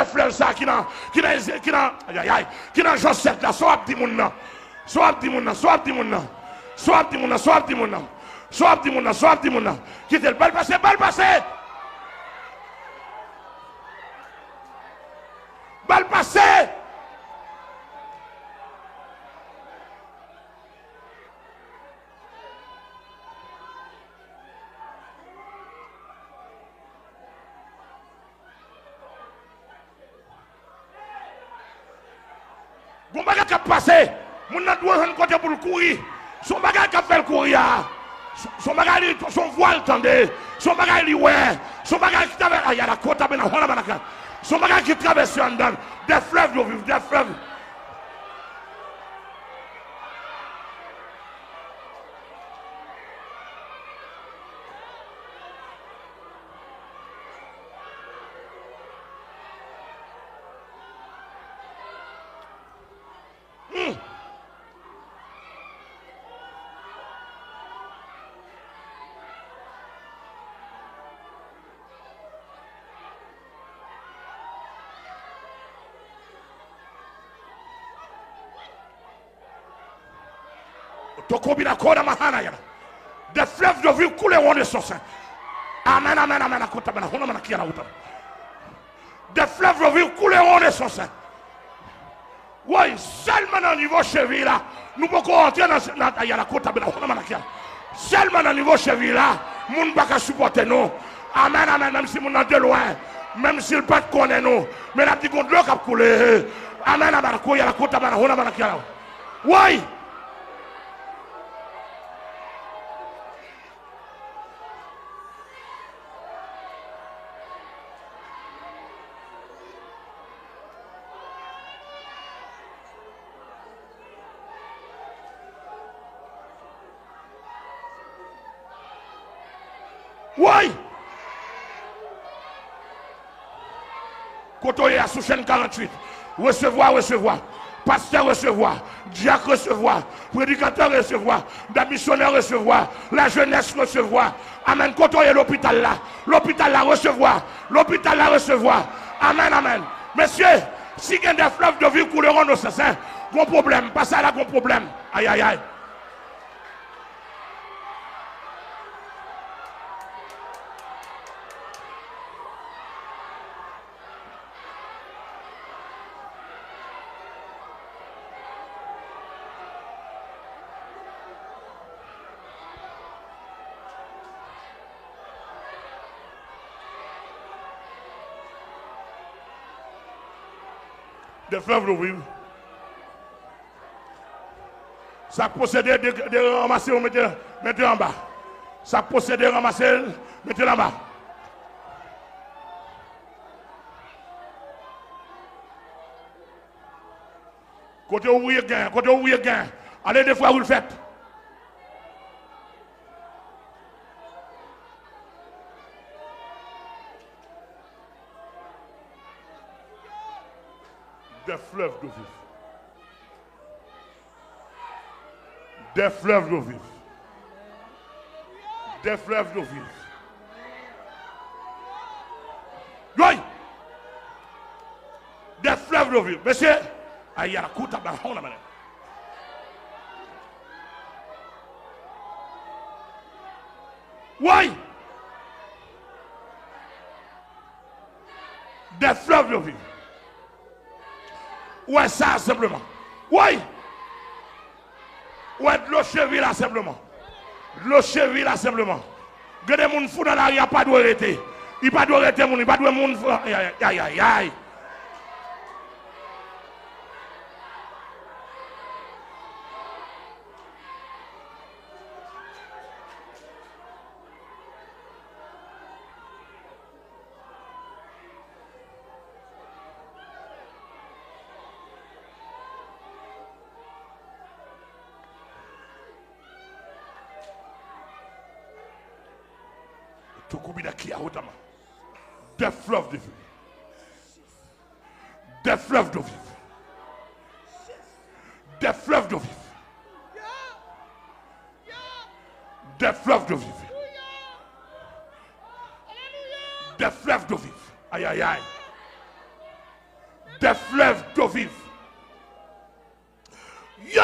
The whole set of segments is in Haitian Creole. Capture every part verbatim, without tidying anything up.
Flèv sa ki nan, ki nan, ki nan, ayayay, ki nan Jan sèt la, sa w ap di moun nan? Sa w ap di moun nan? Sa w ap di moun nan? Sa w ap di moun nan? Sa w ap di moun nan? Sa w ap di moun nan? Sa w ap di moun nan? Kite l, ba l pase, ba l pase! Ba l pase! Gon bagay k ap pase. Moun nan dwe jwenn kote pou l kouri. Se yon bagay k ap fè l kouri a. Se, se yon bagay li, se yon vwa l tande. Se yon bagay li wè. Se yon bagay ki travè-, ayala kota bena hona manaka. Se yon bagay ki travèse anndan l. Des fleuves d'eau vive, des fleuves. Hmm. Tokobila koda mahana yana. Des fleuves d'eau vive couleront de son sein. Amen, amen, amen. Akota bana, hona mana kiana uta. Des fleuves d'eau vive couleront de son sein. Woy, sèlman nan nivo cheviy la, nou poko antre nan, nan, ayala kota bana, hona mana kiana. Sèlman nan nivo cheviy la, moun pa ka sipòte nou. Amen, amen, menm si moun nan de lwen, menm si l pa t konnen nou, men l ap di gon dlo k ap koule. Amen, amen, koyala kota bana, hona mana kiana. Woy! Woy! Kote w ye a sou chèn karanntuit? Resevwa, resevwa. Pastè, resevwa. Dyak, resevwa. Predikatè, resevwa. Dam misyonè, resevwa. Lajenès, resevwa. Amèn. Kote w ye, lopital la? Lopital la, resevwa. Lopital la, resevwa. Amèn, amèn. Mesye, si gen des fleuves d'eau vive couleront de son sein, gon pwoblèm. Pastè la, gon pwoblèm. Ayayay. Des fleuves d'eau vive. Sa k posede, de, de ranmase yo, mete, mete anba. Sa k posede, ranmase l, mete l anba. Kote ouvriye gen, kote ouvriye gen. Ale de fwa Wilfèt. Des fleuves d'eau vive. Des fleuves d'eau vive. Des fleuves d'eau vive. Woy! Des fleuves d'eau vive. Mesye, ayala kuta bahona mane. Woy! Des fleuves d'eau vive. Ou wè sa senpleman. Woy! Ou wè dlo cheviy la senpleman. Dlo cheviy la senpleman. Gen de moun fou nan lari a pa dwe rete. Li pa dwe rete moun, li pa dwe moun fou. Ayayay. Tokubida kia hotama. Des fleuves de vie. Des fleuves d'eau vive. Des fleuves d'eau vive. Des fleuves d'eau vive. Des fleuves d'eau vive. Ayayay. Des fleuves d'eau vive. Yo,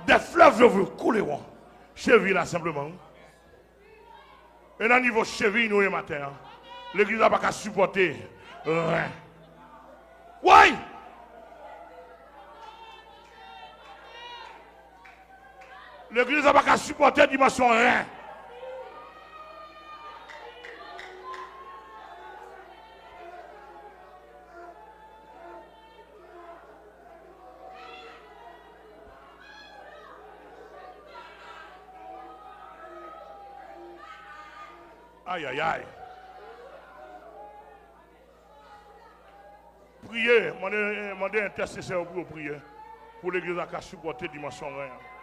des fleuves d'eau vive kouleront. Cheviy la senpleman, wi. E nan nivo cheviy nou ye maten an, legliz la pa ka sipòte ren. Woy! Legliz la pa ka sipòte dimansyon ren. Ayayay. Priye, mande, mande entèsesè yo pou yo priye pou legliz la ka sipòte dimansyon ren an.